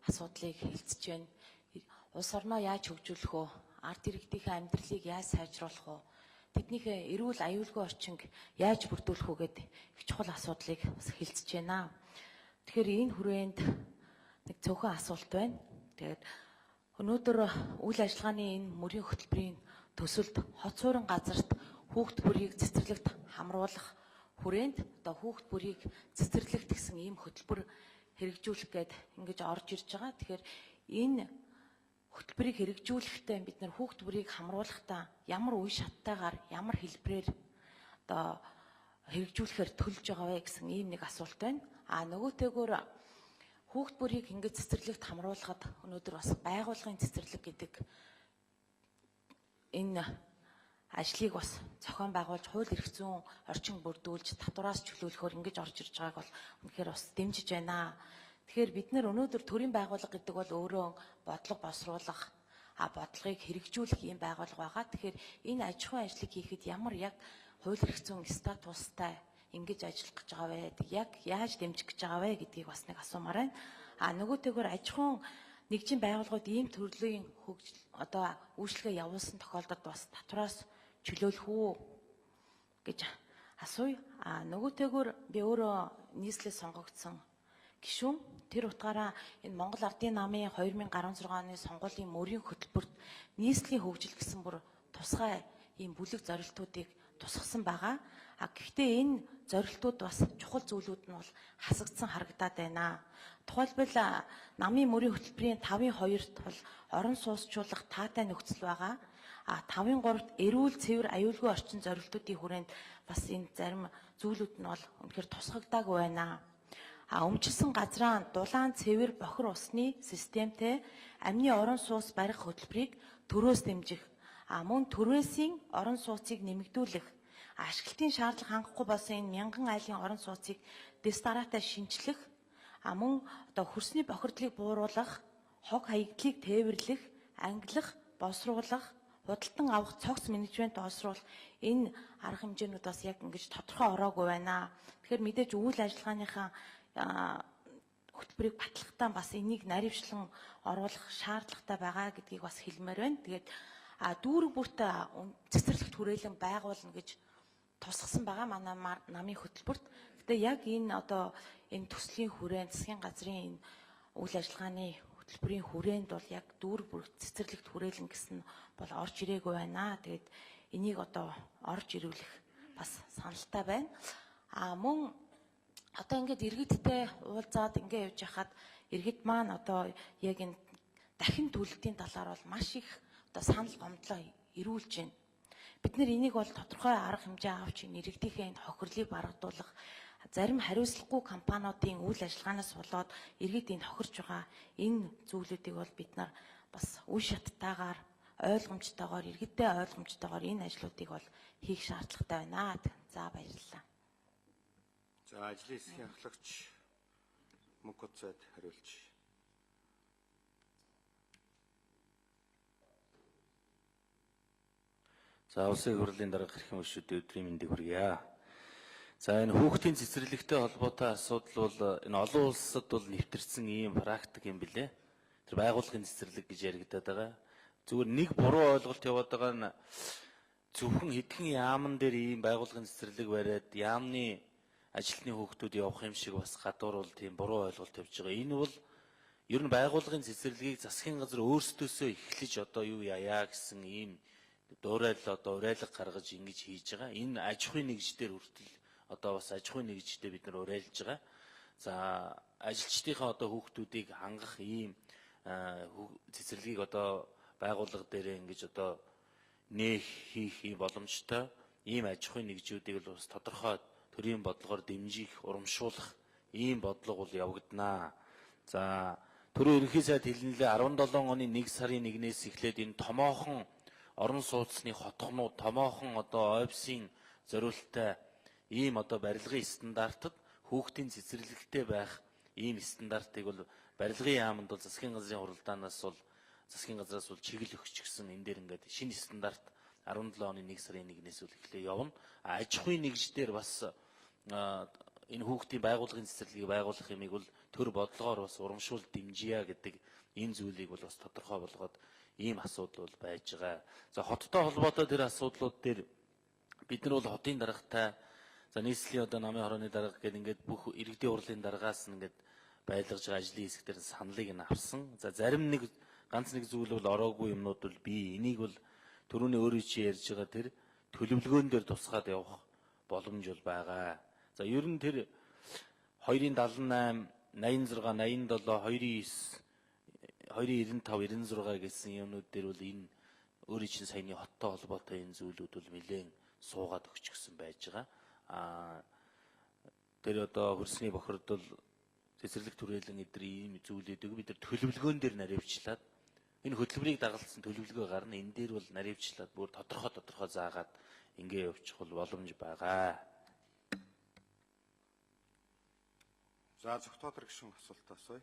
асуудлыг хэлцэж байна. Улс орноо яаж хөгжүүлэх вэ? Ард иргэдийнхээ амьдралыг яаж сайжруулах вэ? Тэднийхээ эрүүл аюулгүй орчинг яаж бүрдүүлэх үү гэдэг их чухал асуудлыг бас хэлцэж байна. Тэгэхээр энэ хүрээнд нэг цөөхөн асуулт байна. Тэгээд өнөөдөр үйл ажиллагааны энэ мөрийн хөтөлбөрийн төсөлд хот суурин газарт хүүхд бүрийг цэцэрлэгт хамруулах хүрээнд одоо хүүхд бүрийг цэцэрлэгт гэсэн ийм хөтөлбөр хэрэгжүүлэх гээд ингэж орж ирж байгаа. Тэгэхээр энэ хөтөлбөрийг хэрэгжүүлэхдээ бид нар хүүхд бүрийг хамруулахдаа ямар үе шаттайгаар, ямар хэлбэрээр одоо хэрэгжүүлэхээр төлж байгаа вэ гэсэн ийм нэг асуулт байна. А нөгөөтэйгөр хүүхд бүрийг ингэж цэцэрлэгт хамруулахад өнөөдөр бас байгууллагын цэцэрлэг гэдэг энэ ажлыг бас зохион байгуулж, хууль эрх зүйн орчин бүрдүүлж, татвараас чөлөөлөхөөр ингэж орж ирж байгааг бол үнэхээр бас дэмжиж байна. Тэгэхээр бид нар өнөөдөр төрийн байгууллага гэдэг бол өөрөө бодлого боловсруулах, бодлогыг хэрэгжүүлэх ийм байгууллага байгаа. Тэгэхээр энэ аж ахуйн ажлыг хийхэд ямар яг хууль эрх зүйн статустай ингэж ажиллах гэж байгаа вэ? Яг яаж дэмжих гэж байгаа вэ гэдгийг бас нэг асуумаар байна. А нөгөөтэйгөр аж ахуйн нэгжийн байгууллагууд ийм төрлийн хөгжил одоо үйлчилгээ явуулсан тохиолдолд бас татвараас чөлөөлөх үү гэж асууя. А нөгөөтэйгөр би өөрөө нийслэл сонгогдсон гишүүн. Тэр утгаараа энэ Монгол Ардын намын 2016 оны сонгуулийн мөрийн хөтөлбөрт нийслэлийн хөгжил гэсэн бүр тусгай ийм бүлэг зорилтуудыг тусгасан байгаа. А гэхдээ энэ зорилтууд бас чухал зүйлүүд нь бол хасагдсан харагдаад байна. Тухайлбал намын мөрийн хөтөлбөрийн 5-ын 2-т бол орон суусчуулах таатай нөхцөл байгаа. А 5-ын 3-т эрүүл цэвэр аюулгүй орчин зорилтуудын хүрээнд бас энэ зарим зүйлүүд нь бол үнэхээр тусгагдаагүй байна. А өмчилсөн газраа дулаан цэвэр бохир усны системтэй амны орон сууц барих хөтөлбөрийг төрөөс дэмжих, а мөн төрөөсийн орон сууцыг нэмэгдүүлэх, ашиглалтын шаардлага хангахгүй болсон энэ мянган айлын орон сууцыг дэс дараатай шинчлэх, а мөн одоо хөрсний бохирдлыг бууруулах, хог хаягдлыг тээвэрлэх, ангилах, боловсруулах, худалдан авах цогц менежмент олсруулах энэ арга хэмжээнүүд бас яг ингэж тодорхой ороогүй байна. Тэгэхээр мэдээж үйл ажиллагааныхаа хөтөлбөрийг батлахтаа бас энийг наривчлан оруулах шаардлагатай байгаа гэдгийг бас хэлмээр байна. Тэгээд дүүрэг бүрт цэцэрлэгт хүрээлэн байгуулна гэж тусгасан байгаа манай намын хөтөлбөрт. Гэтэ яг энэ одоо энэ төслийн хүрээнд засгийн газрын энэ үйл ажиллагааны хөтөлбөрийн хүрээнд бол яг дүүрэг бүрт цэцэрлэгт хүрээлэн гэсэн бол орж ирээгүй байна. Тэгээд энийг одоо орж ирүүлэх бас саналтай байна. А мөн одоо ингээд иргэдтэй уулзаад ингээ явж хахад иргэд маань одоо яг энэ дахин төлөлтийн талаар бол маш их одоо санал гомдлоо ирүүлж байна. Бид нар энийг бол тодорхой арга хэмжээ авч энэ иргэдийнхээ энэ хохирлыг барагдуулах, зарим хариуцлагагүй компаниудын үйл ажиллагаанаас болоод иргэд энэ хохирч байгаа энэ зүйлүүдийг бол бид нар бас үе шаттайгаар ойлгомжтойгоор иргэдтэй ойлгомжтойгоор энэ ажлуудыг бол хийх шаардлагатай байна. За баярлалаа. За ажлын хэсгийн ахлагч Мөнхөцөд хариулж. За улсын хурлын дарга хэрхэн өшөд өдрийн мэндийг хүргье. За энэ хүүхдийн цэцэрлэгтэй холбоотой асуудал бол энэ олон улсад бол нэвтэрсэн ийм практик юм билэ. Тэр байгууллагын цэцэрлэг гэж яригадаад байгаа. Зүгээр нэг буруу ойлголт яваад байгаа нь зөвхөн хэдхэн яамн дээр ийм байгууллагын цэцэрлэг бариад яамны ажилтны хүүхдүүд явах юм шиг бас гадуур бол тийм буруу ойлголт явж байгаа. Энэ бол ер нь байгууллагын цэцэрлэгийг засгийн газар өөрсдөөсөө эхлэж одоо юу яая гэсэн ийм дуурайл одоо уриалга гаргаж ингэж хийж байгаа. Энэ аж ахуйн нэгждэр хүртэл одоо бас аж ахуйн нэгждээ бид нар уриалж байгаа. За ажилчдынхаа одоо хүүхдүүдийг хангах ийм цэцэрлэгийг одоо байгууллага дээрээ ингэж одоо нээх хийх ийм боломжтой ийм аж ахуйн нэгжүүдийг л бас тодорхой төрийн бодлогоор дэмжих, урамшуулах ийм бодлого бол явагданаа. За түрүү ерөнхий сайд хэлнэлээ 17 оны 1 сарын 1-ээс эхлээд энэ томоохон орон сууцны хотгонууд, томоохон одоо ойбсын зориулттай ийм одоо барилгын стандартад хүүхдийн цэцэрлэгтэй байх ийм стандартыг бол барилгын яаманд бол засгийн газрын хуралдаанаас бол засгийн газраас бол чиглэл өгч гисэн энэ дээр ингээд шинэ стандарт 17 оны 1 сарын 1-ээс бол эхлээ явна. Аж ахуйн нэгждэр бас энэ хүүхдийн байгууллагын цэцэрлэгийг байгуулах юмыг бол төр бодлогоор бас урамшуул дэмжийа гэдэг энэ зүйлийг бол бас тодорхой болгоод ийм асуудал бол байж байгаа. За хоттой холбоотой тэр асуудлууд дээр бид нар бол хотын даргатай, за нийслэлийн одоо намын хорооны дарга гэдэг ингээд бүх иргэдийн хурлын даргаас ингээд байлгаж байгаа ажлын хэсэг дээр саналыг нь авсан. За зарим нэг ганц нэг зүйл бол ороогүй юмнууд бол бий. Энийг бол түрүүний өөрөө чи ярьж байгаа тэр төлөвлөгөөн дээр тусгаад явах боломж бол байгаа. За ер нь тэр 2-78, 86, 87, 2-9, 2-95, 96 гэсэн юмнууд дээр бол энэ өөрийн чинь саяны хоттой холбоотой энэ зүйлүүд бол нэлээд суугаад өгчихсөн байж байгаа. Аа тэр одоо хөрсний бохирдол, цэцэрлэг түрээлэн эдэр ийм зүйлүүдийг бид нар төлөвлөгөөн дээр наривчлаад энэ хөтөлбөрийг дагалдсан төлөвлөгөө гарна. Энэ дээр бол наривчлаад бүр тодорхой тодорхой заагаад ингээ явуучих бол боломж байгаа. За Зөвхтоотор гишүүн асуулт асууя.